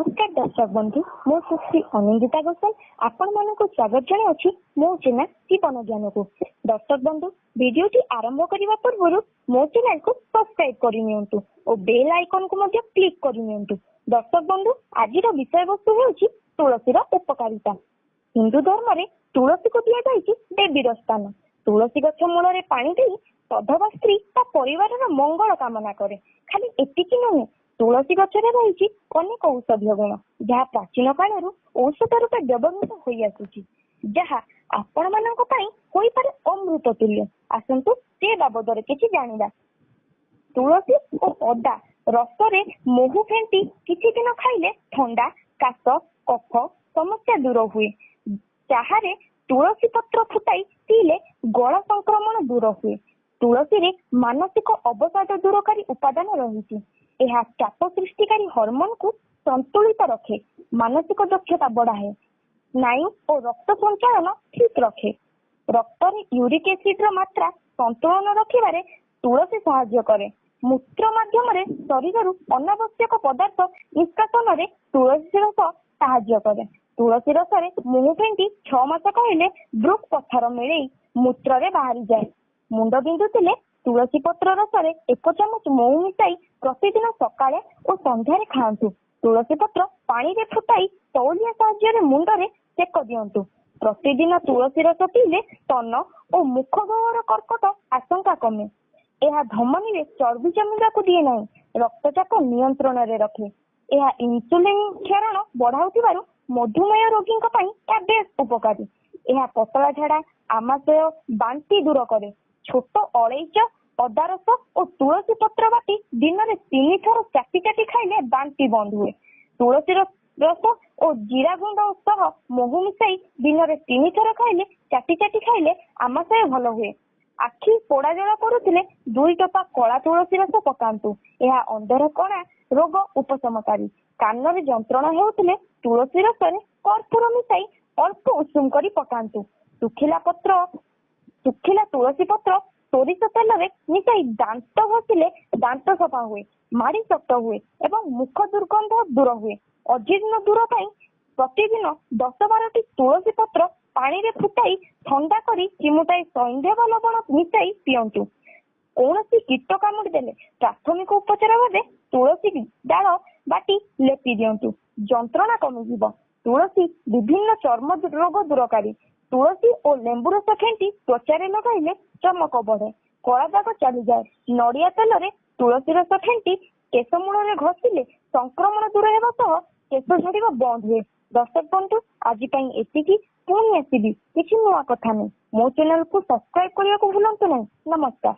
ନମସ୍କାର ଦର୍ଶକ ବନ୍ଧୁ, ମୁଁ ସୁଶ୍ରୀ ଅନିନ୍ଦିତା ଗୋସାଲ ଆପଣମାନଙ୍କୁ ସ୍ୱାଗତ ଜଣାଉଛି ମୋ ଚ୍ୟାନେଲ ଜୀବନ ଜ୍ଞାନକୁ। ଦର୍ଶକ ବନ୍ଧୁ, ଭିଡିଓଟି ଆରମ୍ଭ କରିବା ପୂର୍ବରୁ ମୋ ଚ୍ୟାନେଲକୁ ସବସ୍କ୍ରାଇବ କରିନିଅନ୍ତୁ ଓ ବେଲ୍ ଆଇକନକୁ ମଧ୍ୟ କ୍ଲିକ୍ କରିନିଅନ୍ତୁ। ଦର୍ଶକ ବନ୍ଧୁ, ଆଜିର ବିଷୟବସ୍ତୁ ହେଉଛି ତୁଳସୀର ଉପକାରିତା। ହିନ୍ଦୁ ଧର୍ମରେ ତୁଳସୀକୁ ଦିଆଯାଇଛି ଦେବୀର ସ୍ଥାନ। ତୁଳସୀ ଗଛ ମୂଳରେ ପାଣି ଦେଇ ସଧବା ସ୍ତ୍ରୀ ତା ପରିବାରର ମଙ୍ଗଳ କାମନା କରେ। ଖାଲି ଏତିକି ନୁହେଁ, ତୁଳସୀ ଗଛରେ ରହିଛି ଅନେକ ଔଷଧୀୟ ଗୁଣ, ଯାହା ପ୍ରାଚୀନ କାଳରୁ ଔଷଧ ରୂପେ ବ୍ୟବହୃତ ହୋଇ ଆସୁଛି, ଯାହା ଆପଣ ମାନଙ୍କ ପାଇଁ ହୋଇପାରେ ଅମୃତ ତୁଲ୍ୟ। ଆସନ୍ତୁ ସେ ବାବଦରେ କିଛି ଜାଣିବା। ତୁଳସୀ ଓ ଅଦା ରସରେ ମହୁ ଫେଣ୍ଟି କିଛି ଦିନ ଖାଇଲେ ଥଣ୍ଡା, କାଶ, କଫ ସମସ୍ୟା ଦୂର ହୁଏ। ଚାହାରେ ତୁଳସୀ ପତ୍ର ଫୁଟାଇ ପିଇଲେ ଗଳା ସଂକ୍ରମଣ ଦୂର ହୁଏ। ତୁଳସୀରେ ମାନସିକ ଅବସାଦ ଦୂରକାରୀ ଉପାଦାନ ରହିଛି। ଏହା ଚାପ ସୃଷ୍ଟିକାରୀ ହରମୋନକୁ ସନ୍ତୁଳିତ ରଖେ, ମାନସିକ ଦକ୍ଷତା ବଢାଏ, ସ୍ନାୟୁ ଓ ରକ୍ତ ସଞ୍ଚାଳନ ଠିକ ରଖେ। ରକ୍ତରେ ୟୁରିକ ଏସିଡ ର ମାତ୍ରା ସନ୍ତୁଳନ ରଖିବାରେ ତୁଳସୀ ସାହାଯ୍ୟ କରେ। ମୂତ୍ର ମାଧ୍ୟମରେ ଶରୀରରୁ ଅନାବଶ୍ୟକ ପଦାର୍ଥ ନିଷ୍କାସନରେ ତୁଳସୀ ରସ ସାହାଯ୍ୟ କରେ। ତୁଳସୀ ରସରେ ମହୁ ଫେଣ୍ଟି 6 ମାସ ଖାଇଲେ ବୃକ୍ ପଥର ମିଳେଇ ମୂତ୍ରରେ ବାହାରିଯାଏ। ମୁଣ୍ଡ ବିନ୍ଧୁଥିଲେ ତୁଳସୀ ପତ୍ର ରସରେ 1 ଚାମଚ ମହୁ ମିଶାଇ ପ୍ରତିଦିନ ସକାଳେ ଓ ସନ୍ଧ୍ୟାରେ ଖାଆନ୍ତୁ। ତୁଳସୀ ପତ୍ର ପାଣିରେ ଫୁଟାଇ ତଉଲିଆ ସାହାଯ୍ୟରେ ମୁଣ୍ଡରେ ସେକ ଦିଅନ୍ତୁ। ପ୍ରତିଦିନ ତୁଳସୀ ରସ ପିଇଲେ ସ୍ତନ ଓ ମୁଖ ଗହ୍ୱର କର୍କଟ ଆଶଙ୍କା କମେ। ଏହା ଧମନୀରେ ଚର୍ବି ଜମିବାକୁ ଦିଏ ନାହିଁ, ରକ୍ତଚାପ ନିୟନ୍ତ୍ରଣରେ ରଖେ। ଏହା ଇନ୍ସୁଲିନ କ୍ଷରଣ ବଢାଉଥିବାରୁ ମଧୁମେହ ରୋଗୀଙ୍କ ପାଇଁ ଏହା ବେଶ ଉପକାରୀ। ଏହା ପତଳା ଝାଡା, ଆମାଶୟ, ବାନ୍ତି ଦୂର କରେ। ଛୋଟ ଅଳେଇଚ, ଅଦା ରସ ଓ ତୁଳସୀ ପତ୍ର ବାଟି ଦିନରେ 3 ଥର ଚାଟି ଚାଟି ଖାଇଲେ ବାନ୍ତି ବନ୍ଦ ହୁଏ। ତୁଳସୀ ରସ ଓ ଜିରା ଗୁଣ୍ଡ ସହ ମହୁ ମିଶାଇ ଦିନରେ 3 ଥର ଖାଇଲେ, ଚାଟି ଚାଟି ଖାଇଲେ ଆମାଶୟ ଭଲ ହୁଏ। ଆଖି ପୋଡା ଜଳା କରୁଥିଲେ 2 ଟୋପା କଳା ତୁଳସୀ ରସ ପକାନ୍ତୁ। ଏହା ଅନ୍ଧରକଣା ରୋଗ ଉପଶମକାରୀ। କାନରେ ଯନ୍ତ୍ରଣା ହେଉଥିଲେ ତୁଳସୀ ରସରେ କର୍ପୂର ମିଶାଇ ଅଳ୍ପ ଉଷୁମ କରି ପକାନ୍ତୁ। ଶୁଖିଲା ତୁଳସୀ ପତ୍ର ସୋରିଷ ତେଲରେ ମିଶାଇ ଦାନ୍ତ ଘଷିଲେ ଦାନ୍ତ ସଫା ହୁଏ, ମାଢି ଶକ୍ତ ହୁଏ ଏବଂ ମୁଖ ଦୁର୍ଗନ୍ଧ ଦୂର ହୁଏ। ଅଜୀର୍ଣ୍ଣ ଦୂର ପାଇଁ ପ୍ରତିଦିନ 10-12ଟି ତୁଳସୀ ପତ୍ର ପାଣିରେ ଫୁଟାଇ ଥଣ୍ଡା କରି ଚିମୁଟାଏ ସୈନ୍ଧବ ଲବଣ ମିଶାଇ ପିଅନ୍ତୁ। କୌଣସି କୀଟ କାମୁଡି ଦେଲେ ପ୍ରାଥମିକ ଉପଚାର ଭାବେ ତୁଳସୀ ଡାଳ ବାଟି ଲେପି ଦିଅନ୍ତୁ, ଯନ୍ତ୍ରଣା କମିଯିବ। ତୁଳସୀ ବିଭିନ୍ନ ଚର୍ମ ରୋଗ ଦୂରକାରୀ। ତୁଳସୀ ଓ ଲେମ୍ବୁ ରସ ଫେଣ୍ଟି ତ୍ୱଚାରେ ଲଗାଇଲେ ଚମକ ବଢେ, କଳା ଦାଗ ଚାଲିଯାଏ। ନଡିଆ ତେଲରେ ତୁଳସୀ ରସ ଫେଣ୍ଟି କେଶ ମୂଳରେ ଘଷିଲେ ସଂକ୍ରମଣ ଦୂର ହେବା ସହ କେଶ ଝଡିବା ବନ୍ଦ ହୁଏ। ଦର୍ଶକ ବନ୍ଧୁ, ଆଜି ପାଇଁ ଏତିକି। ପୁଣି ଆସିବି କିଛି ନୂଆ କଥା ନେଇ। ମୋ ଚ୍ୟାନେଲକୁ ସବସ୍କ୍ରାଇବ କରିବାକୁ ଭୁଲନ୍ତୁ ନାହିଁ। ନମସ୍କାର।